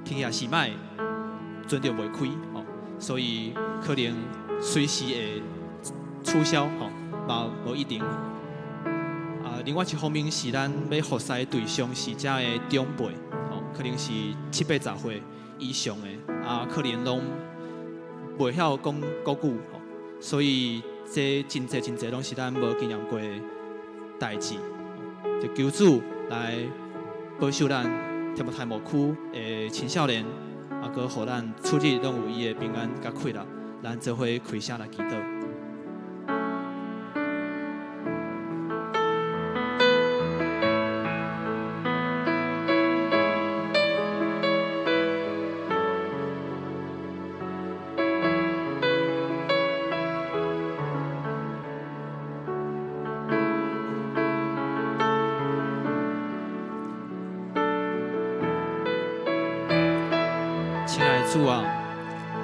天氣也是歹，船就袂開吼，所以可能隨時會取消吼，嘛無一定。啊，另外一方面是咱欲服侍的對象是遮的長輩，吼，可能是七八十歲以上的，啊，可能攏袂曉講國語，吼，所以這真濟真濟攏是咱無經驗過的代誌，就求主來保守咱提摩太牧區的青少年，啊，閣予咱出入攏有伊的平安佮快樂，咱做伙開聲來祈禱。親愛的主啊，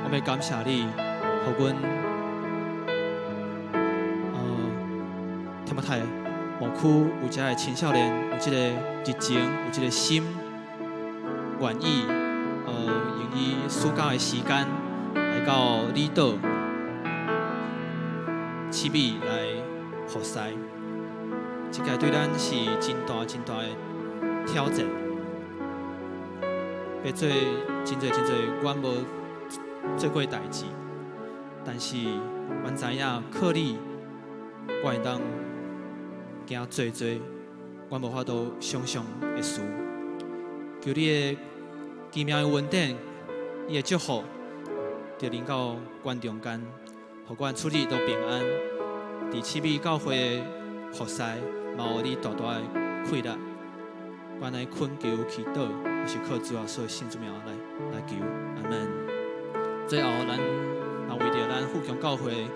我欲感謝你，予阮提摩太牧區有遮的青少年，有這個熱情，有這個心，願意用伊暑假的時間來到離島七美來服侍，這個對咱是真大真大的挑戰。欲做真濟真濟，阮無做過代誌，但是阮知影靠你，我會當行濟濟，阮無法度想象的事。求你的奇妙的恩典，你的祝福，就臨到阮中間，予阮出入都平安。佇七美教會的服侍，嘛予你大大的快樂。阮來懇求祈禱，是靠主耶穌聖名來求，阿門。最後，咱也為著咱富強教會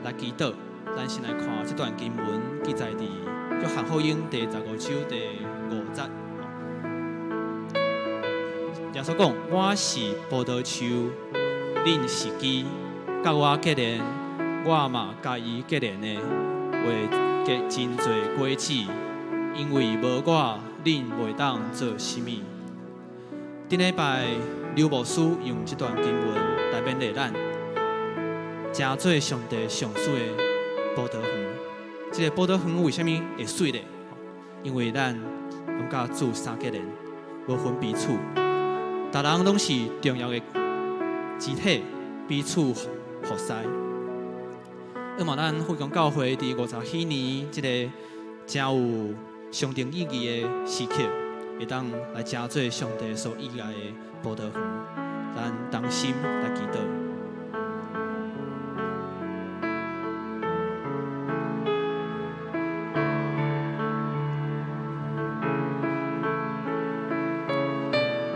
來祈禱。咱先來看這段經文記載佇約翰福音第15章第5節。耶穌講：我是葡萄樹，恁是枝，佮我結連，我嘛佮伊結連的，會結真濟果子，因為無我，恁袂當做啥物。頂禮拜劉牧師用這段經文來勉勵咱，成做上帝上媠的葡萄園。這個葡萄園為啥物會媠咧？因為咱攏佮主相結連，無分彼此，逐人攏是重要的肢體，彼此服侍。希望咱富強教會佇50禧年這個誠有象徵意義的時刻，會當來成做上帝所喜愛的葡萄園，咱同心來祈禱。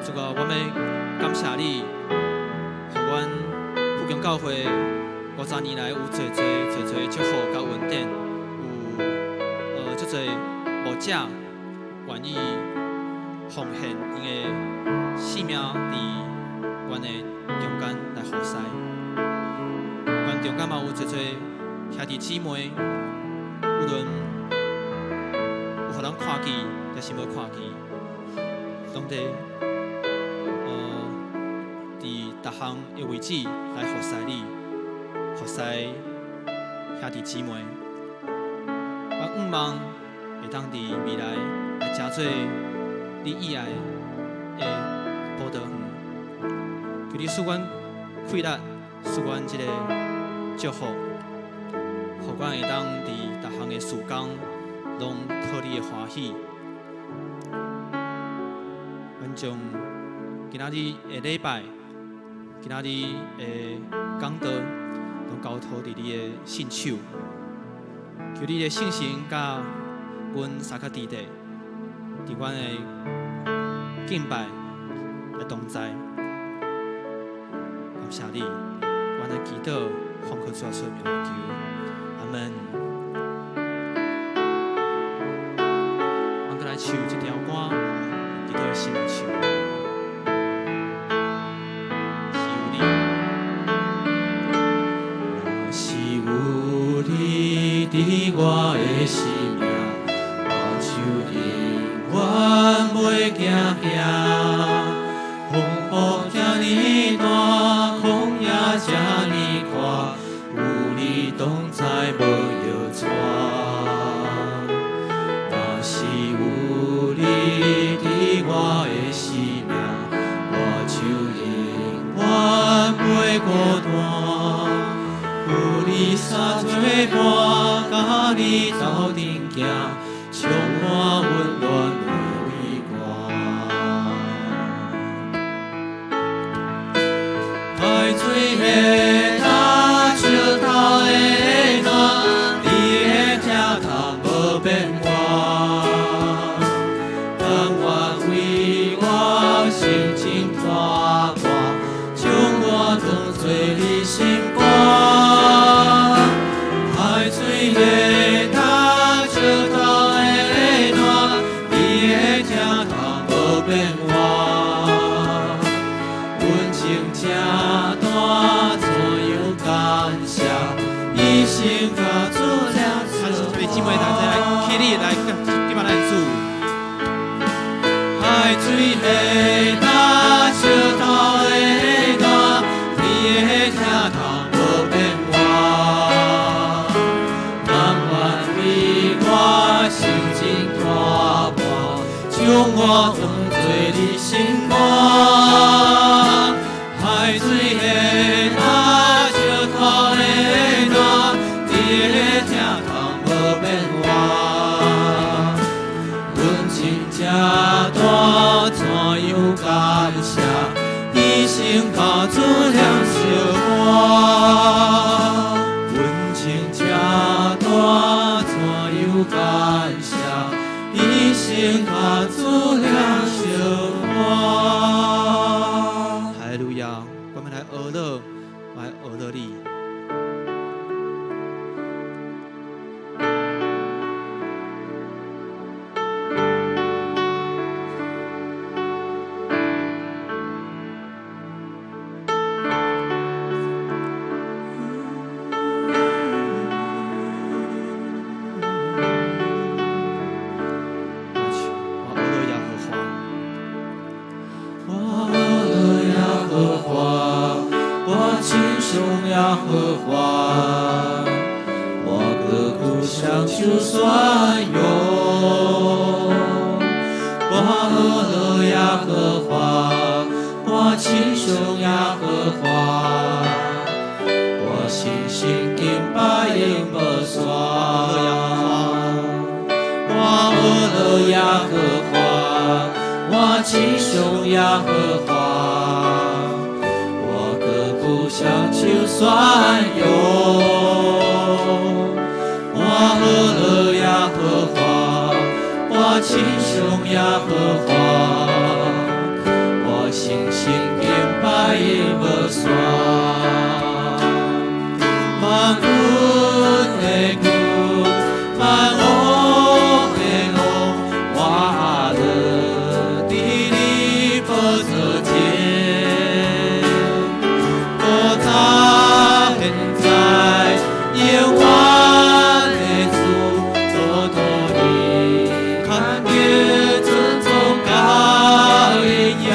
主啊，我欲感謝你，予阮富強教會50年來有濟濟濟濟祝福佮恩典，有足濟牧者願意奉獻𪜶的性命佇阮的中間來服侍。阮中間嘛有濟濟兄弟姊妹，無論有予人看見，抑是無看見，攏佇佇逐項的位置來服侍你，服侍兄弟姊妹。我向望會當佇未來來成做你喜愛的葡萄園，求你賜阮氣力，賜阮這個祝福，予阮會當佇逐項的事工攏討你的歡喜。阮將今仔日的禮拜，今仔日的講道，攏交託佇你的聖手，求你的聖神佮阮三個弟弟，佇阮的敬拜來同在，感謝你，阮來祈禱，奉靠主耶穌名求，阿門。阮閣來唱這條歌，祈禱的心來唱。是有你，若是有你佇我的生命，我就永遠袂驚嚇，風雨遮爾大，曠野遮爾闊，有你同在無搖掣。若是有你佇我的生命，我就永遠袂孤單。有你三做伴，佮你鬥陣行，充滿溫暖的美歌。海水的焦，石頭的爛，你的疼痛無變化。甘願為我性情拖磨，將我當作你心肝。海水的焦，石頭的爛，你的疼痛無變化。恩情這大，怎樣感謝？一生共主兩啊，這位姊妹大家來起立來，敬拜咱的主。海水的焦，石頭的爛，你的疼痛無變化。甘願為我性情拖磨，將我當作你心肝。海水的焦，石頭的爛，你的疼痛無變化。恩情這大，怎樣感謝？一生共主兩相伴。恩情這大，怎樣感謝？一生共主兩相伴。哈利路亞，我們來學樂，來學樂你。我學樂耶和華，我學樂耶和華，我稱頌耶和華，我閣久雙手宣揚。我學樂耶和華，我稱頌耶和華，我深深敬拜永無煞。我學樂耶和華，我稱頌耶和華，我閣久雙手宣揚。我學樂耶和華，我稱頌耶和華，我深深敬拜永無煞。萬軍的君，萬王的王，我樂佇你寶座前，古早現在永遠的主，多多你權柄尊崇佮榮耀。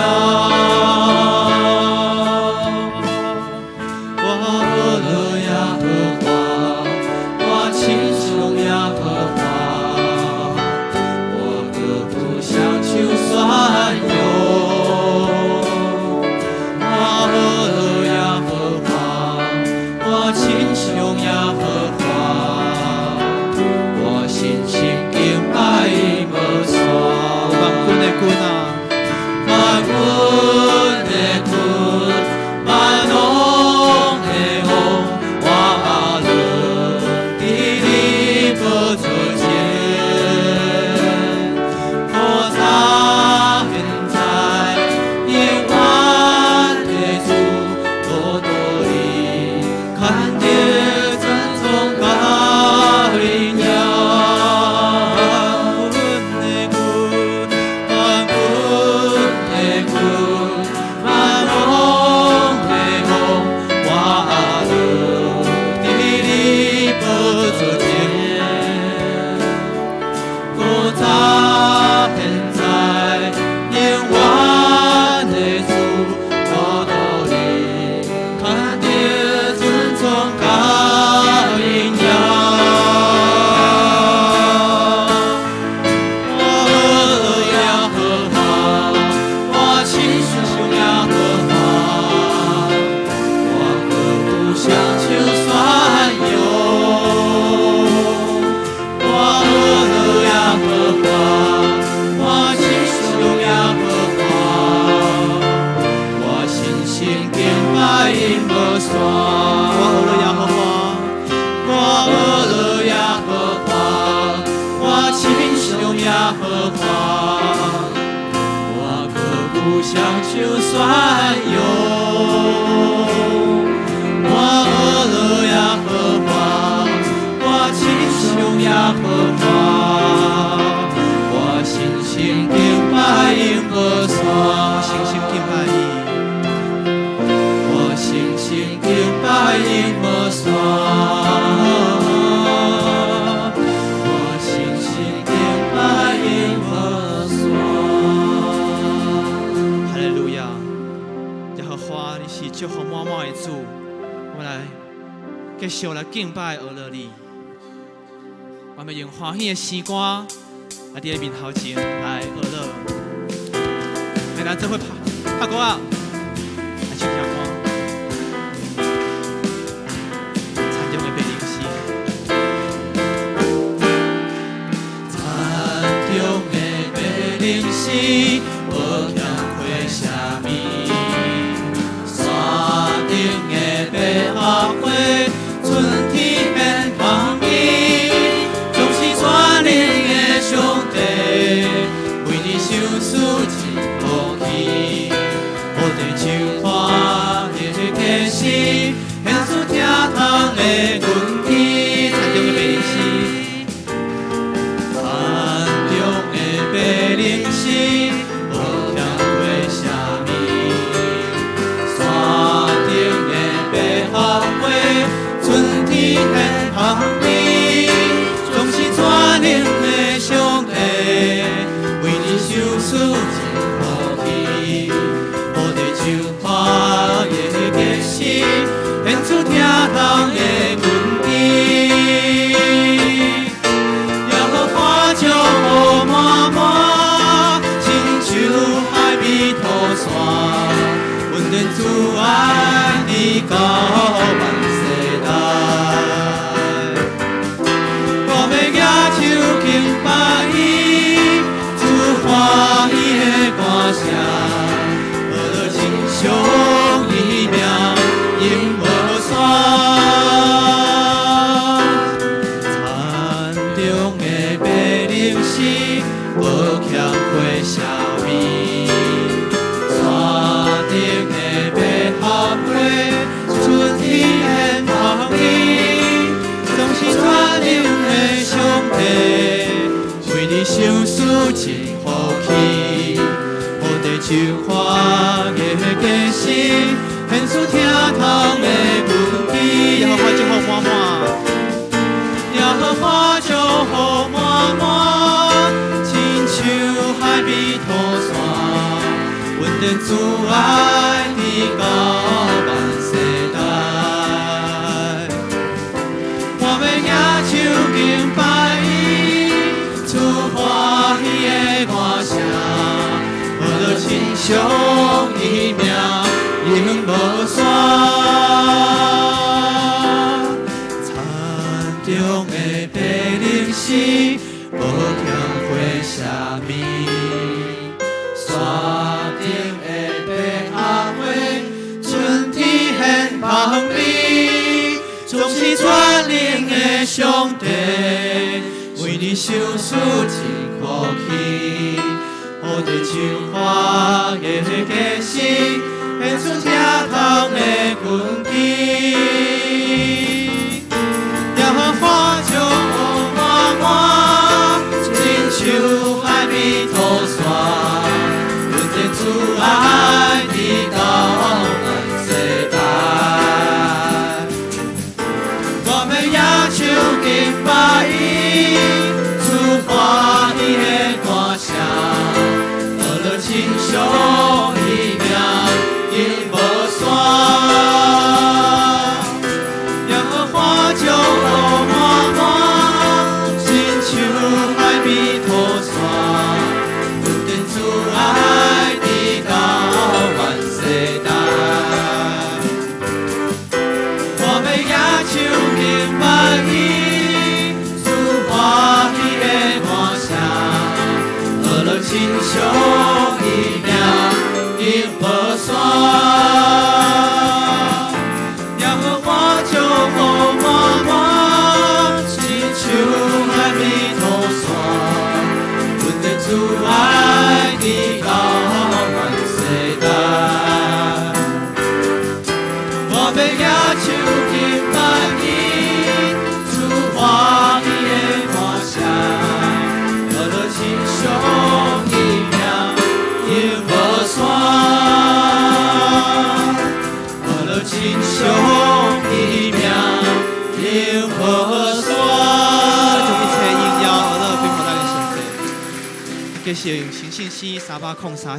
宣揚。我學樂耶和華，我親像耶和華，我深深敬拜永無散，我深深敬拜伊，我深深敬拜永無散，我深深敬拜永無散。哈利路亞！耶和華，你是祝福滿滿的主，我們來繼續來敬拜阿樂你。我們用歡喜的詩歌來佇你面頭前來阿樂。來，咱做伙拍拍鼓仔，來唱聽歌。田中的白靈詩，田中的白靈詩，無欠虧啥物。山頂的百合花，春天獻芳味，總是全能的上帝，為你賞賜真福氣。好地唱歡喜的歌詩，獻出疼痛的根基。田中的白靈詩，田中的白靈詩，無欠虧啥物。山頂的百合花，春天獻芳味，總是全能的上帝，為你賞賜真福氣。好地唱歡喜的歌詩，獻出疼痛的根基。耶和華祝福滿滿，親像海美塗山，恩典慈愛直到萬世代。我欲舉手敬拜伊，出歡喜的歌聲，學樂稱頌伊名，永無散。田中的白靈詩，無欠虧啥物。山頂的百合花，春天獻芳味，總是全能的上帝，為你賞賜真福氣。好地唱歡喜的歌詩，獻出疼痛的根基。耶和華祝福滿滿，耶和華祝福滿滿，親像海美塗山，恩典慈愛直到萬世代。我欲舉手敬拜伊，出歡喜的歌聲，學樂稱頌伊名，永無散。田中的白靈詩，無欠虧啥物。山頂的百合花，春天獻芳味，總是全能的上帝，為你賞賜真福氣。好地唱歡喜的歌詩，獻出疼痛的根基。耶和華祝福滿滿，親像海美塗山，恩典慈愛直到萬世代。我欲舉手敬拜伊，出歡喜的歌聲，學樂稱頌伊名，永無親像彼名永無散。將一切榮耀呵咾歸予咱的上帝。繼續用新信詩303。